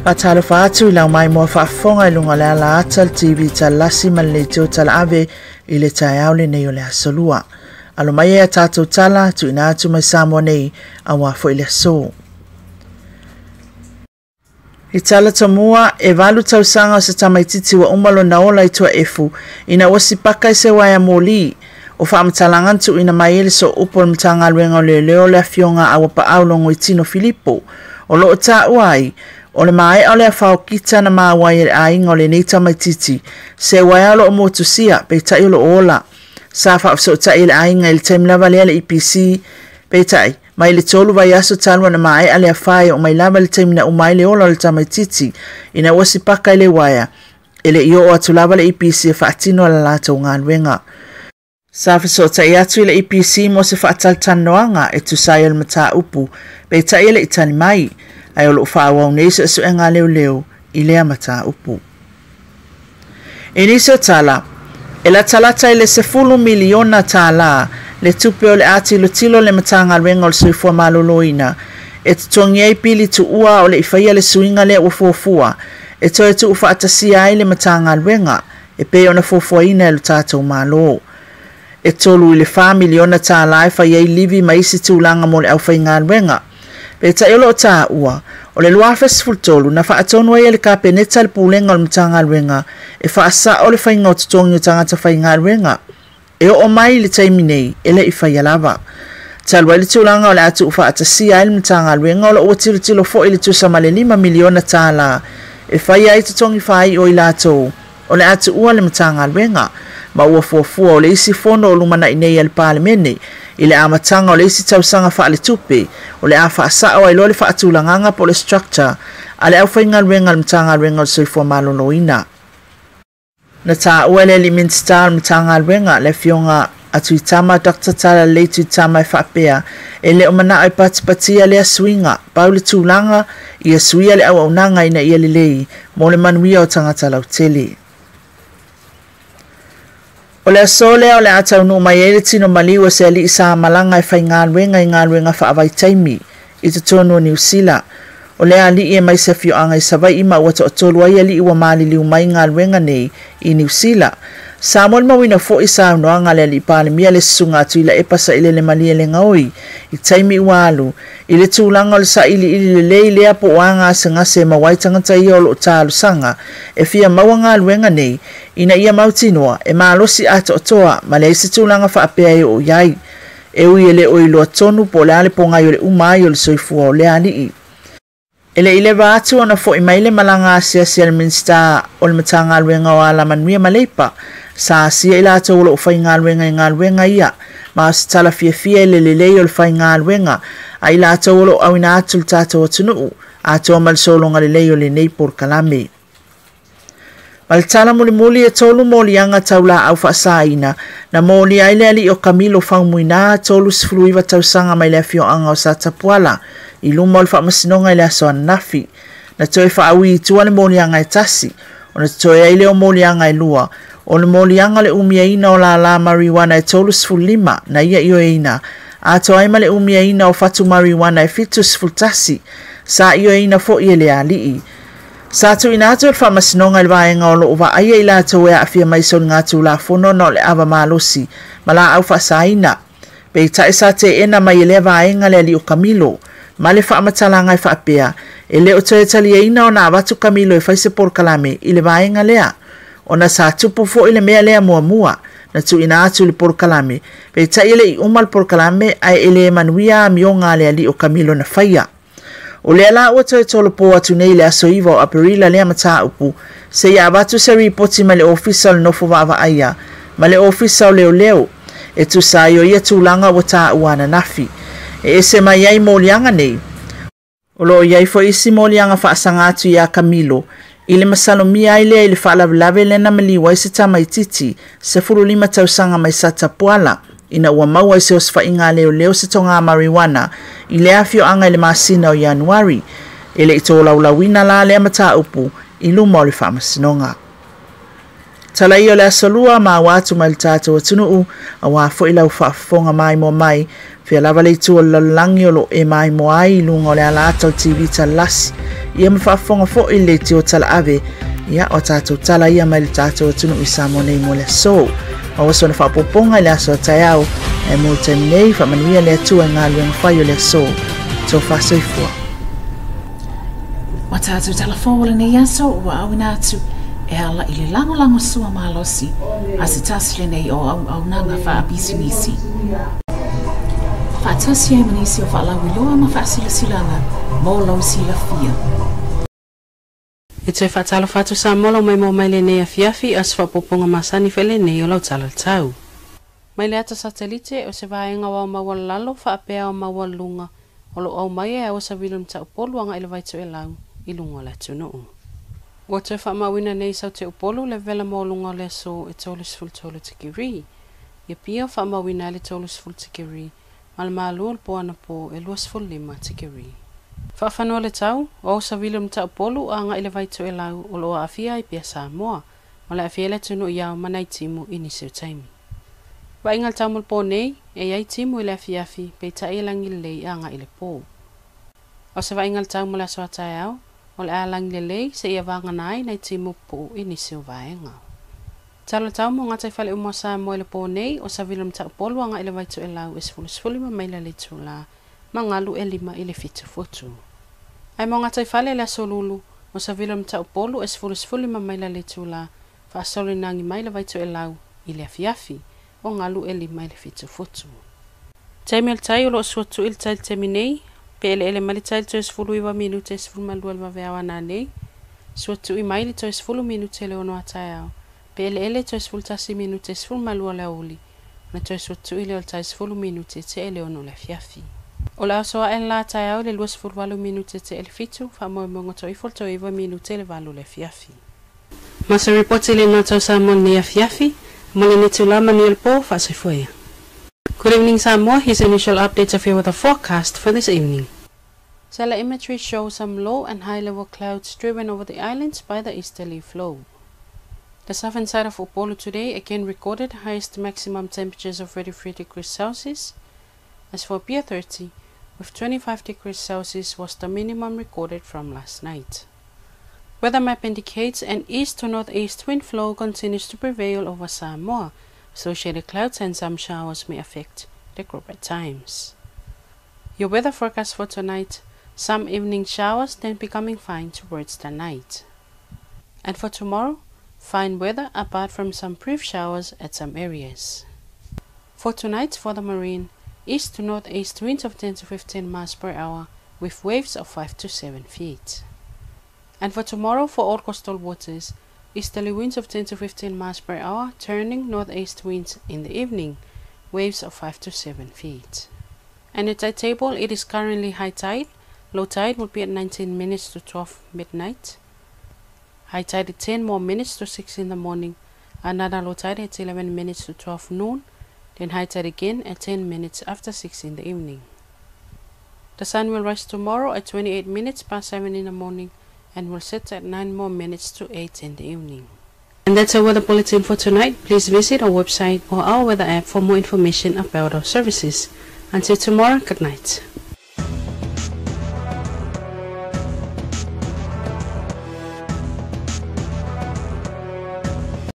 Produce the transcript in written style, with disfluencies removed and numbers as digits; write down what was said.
Faatalofa atu i lau maimoa faafofoga i luga o le ala ata le TV Talasi ma le leitio talaave i le taeao lenei o le aso Lua. Alo mai e a tatou tala, tuuina atu mai Samoa nei, aua foi le aso. I tala tomua, e 8 tausaga o se tamaitiiti ua uma lona ola i Tuaefu, ina ua sipaka i se uaea moli. O faamatalaga na tuuina mai ai le sooupu o le Matagaluega o Leoleo le afioga a Auapaau Logoitino Filipo. O loo taua ai, o le maea o le afao kita na maua ai e le aiga o lenei tamaitiiti, se uaea o loo motusia, peitai o loo ola. Sa faafesootai e le aiga i le taimi lava lea le EPC, peitai, mai le 3 vaiaso talu ona maea le afa e oo mai lava i le taimi na uma ai le ola o le tamaitiiti, ina ua sipaka i le uaea, e le i oo atu lava le EPC e faatino la latou galuega. Sa fesootai atu i le EPC mo se faatalatalanoaga e tusa ai o le mataupu, peitai e le i tali mai, ae o loo faaauau nei suesuega a leoleo i lea mataupu. I nisi o tala, e latalata i le $10 miliona le tupe o le a tilotilo le Matagaluega o le Soifua Maloloina e totogi ai pili tuua o le i faia le suiga lea ua fuafua e toe tuufaatasia ai le Matagaluega e pei ona fuafuaina e lo tatou Malo. E 3 i le $4 miliona e fai ai livi ma isi tulaga mo le aufaigaluega. Peitai o loo taua, o le 2013 na faatonu ai e le Kapeneta le pulega o le Matagaluega e faasao le faiga o totogi o tagata faigaluega. E oo mai le taimi nei, e le i faia lava. Talu ai le tulaga o le a tuufaatasia ai le Matagaluega o loo ua tilotilo foi le tusa ma le $5 miliona e fai ai totogi faaii o i latou o le a tuua le Matagaluega, ma ua fuafua o le isi fono o lumanai nei a le Palemene i le amataga o le isi tausaga faaletupe o le a faasao ai loa le faatulagaga po o le structure a le aufaigaluega a le Matagaluega o le Soifua Maloloina. Na taua e le alii Minisita o le Matagaluega le afioga a Tuitama Dr. Talalelei Tuitama e faapea, e le o manao e patipatia lea suiga, pau le tulaga ia suia le auaunaga ina ia lelei mo le manuia o tagata lautele. O le aso lea o le a taunuu mai ai le tino maliu o se alii sa malaga e faigaluega i galuega faavaitaimi i totonu o Niu Sila. O le alii e mai se afioaga i Savaii ma ua toatolu ai alii ua maliliu mai galuega nei i Niu Sila. Sa molimauina foi saunoaga a le alii Palemia le susuga a Tuilaepa Sailele Malielegaoi i taimi ua alu i le tulaga o le sailiili lelei lea po o a gasegase e maua ai tagata ia o loo talosaga e fia maua galuega nei ina ia mautinoa e malosi atoatoa ma leai se tulaga faapea e oo i ai. E ui e le o iloa tonu po o le a le pogai o le uma ai o le soifua o lea alii. E le i leva atu ona foi mai le malaga asiasi a le Minisita o le Matagaluega o Alamanuia ma Leipa, sa asia i latou o loo faigaluega i galuega ia, ma o se tala fiafia i le lelei o le faigaluega a i latou o loo auina atu le tatou atunuu, atoa ma le sologa lelei o lenei polokalame. Ma le tala mulimuli e 3 moliaga tau laau faasaina na molia ai le alii o Camilo Faumuina 39 tausaga mai le afioaga o Satapuala i luma o le faamasinoga i le aso ananafi. Na toe faaui i tua le moliaga e 1, ona totoe ai lea o moliaga e 2, o le moliaga o le umiaina o lala marijuana e 35 na ia ioeina, atoa ai ma le umiaina o fatu marijuana e 71, sa ioeina foi e le alii. Sa tuuina atu e le faamasinoga i le vaega o loo vaaia i latou e aafia mai soligatulafono ona o le ava malosi ma laau faasaina. Peitai sa teena mai e lea vaega le alii o Camilo, ma le faamatalaga e faapea, e le o toe taliaina ona avatu Camilo e fai se polokalame i le vaega lea, ona sa tupu foi le mea lea muamua na tuuina atu i le polokalame, peitai e le i uma le polokalame ae e le manuia amioga a le alii o Camilo na faia. O lea la ua toe tolopo atu nei le aso 9 o Aperila lea mataupu, se ia avatu se ripoti mai le ofisa o le nofo vaavaaia ma le ofisa o leoleo e tusa ai o ia tulaga ua taua ananafi. E ese mai ai moliaga nei. O loo i ai foi isi moliaga faasaga atu ia Camilo i le masalomia ai lea i le faalavelave lea na maliu ai se tamaitiiti 15 tausaga mai Satapuala ina ua maua i se osofaiga a leoleo se togā marijuana i le afioaga i le masina o Ianuari. E le i tolaulauina la lea mataupu i luma o le faamasinoga. Tala ia o le aso Lua maua atu mai le tatou atunuu, aua foi lau faafofoga maimoa mai, fia lava le itu o le lalolagi o loo e maimoa ai i luga o le ala ata o le TV Talasi Ia ma faafofoga foi i le leitio talaave, ia o tatou tala ia mai le tatou atunuu i Samoa nei mo le aso. Maua sona faaopoopoga i le aso a taeao, ae mo le taimi nei, faamanuia le Atua i galuega fai o le aso. Tofa soifua. Ua tatou tala fou o lenei aso ua auina atu e ala i le lagolago sua malosi a se tasi lenei o auaunaga faapisinisi. Faatasi ai ma nisi o faalauiloa ma faasilasilaga mo lou silafia. E toe faatalofa atu Samoa lau maimoa mai lenei afiafi a o se faaopoopoga masani foi lenei o lau tala o le tau. Mai le ata satelite o se vaega o ao maualalalo faapea ao maualuluga o lo o aumai e ao savili o le Mataupolu agai i le Vaitoelau i luga o le atunuu. Ua toe faamauina nei i Saute Upolu le vevela maualuga o le aso e 33 tikeri. I Apia faamauina ai le 30 tikeri ma le malu o le po anapo e 25 tikeri. Faafanua le tau, o ao savili o le Mataupolu agai i le Vaitoelau o lo o aafia ai pea Samoa, ma le aafia ai le atunuu i ao ma nai timu i nisi o taimi. Vaaiga le tau mo le po nei, e i ai timu i le afiafi, peitai e lagi lelei agai i le po. O se vaaiga le tau mo le aso a taeao, o le a lagi lelei seia vagana ai nai timu pupuu i nisi o vaega. Tala le tau mo gataifale uma o Samoa i le po nei, o savili o le Mataupolu agai i le Vaitoelau e 15 maila le itula, ma galu e 5 i le 7 futu. Ae mo gataifale i le aso Lulu, o savili o le Mataupolu e 15 maila le itula, faasolo ina agi mai le Vaitoelau i le afiafi, o galu e 5 i le 7 futu. Taimi o le tai o lo o suatui le tai i le taimi nei, pe eleele mai le tai i le toe 19 minute e 12 i le vaveao a nanei, suatui mai le toe 10 minute i le 6 a taeao, pe eleele toe 11 minute e 12 i le aoauli, ona toe suatui lea o le tai 10 minute e tea i le 6 i le afiafi. O le a oso ae le la taeao i le 28 minute e tea i le 7, faamoemoega toe ifo le toe 9 minute i le 8 i le afiafi. Ma se ripoti lena tau Samoa i lenei afiafi, mo lenei itula manuia le po, faasoifua ia. Good evening Samoa, here's initial updates of your weather forecast for this evening. Satellite imagery shows some low and high level clouds driven over the islands by the easterly flow. The southern side of Upolu today again recorded highest maximum temperatures of 33 degrees Celsius. As for Apia 30, with 25 degrees Celsius was the minimum recorded from last night. Weather map indicates an east to northeast wind flow continues to prevail over Samoa. Associated clouds and some showers may affect the group at times. Your weather forecast for tonight, some evening showers then becoming fine towards the night. And for tomorrow, fine weather apart from some brief showers at some areas. For tonight, for the marine, east to northeast winds of 10 to 15 miles per hour with waves of 5 to 7 feet. And for tomorrow, for all coastal waters, easterly winds of 10 to 15 miles per hour, turning northeast winds in the evening, waves of 5 to 7 feet. And at tide table, it is currently high tide. Low tide will be at 19 minutes to 12 midnight. High tide at 10 more minutes to 6 in the morning. Another low tide at 11 minutes to 12 noon. Then high tide again at 10 minutes after 6 in the evening. The sun will rise tomorrow at 28 minutes past 7 in the morning and will set at 9 more minutes to 8 in the evening. And that's our weather bulletin for tonight. Please visit our website or our weather app for more information about our services. Until tomorrow, good night.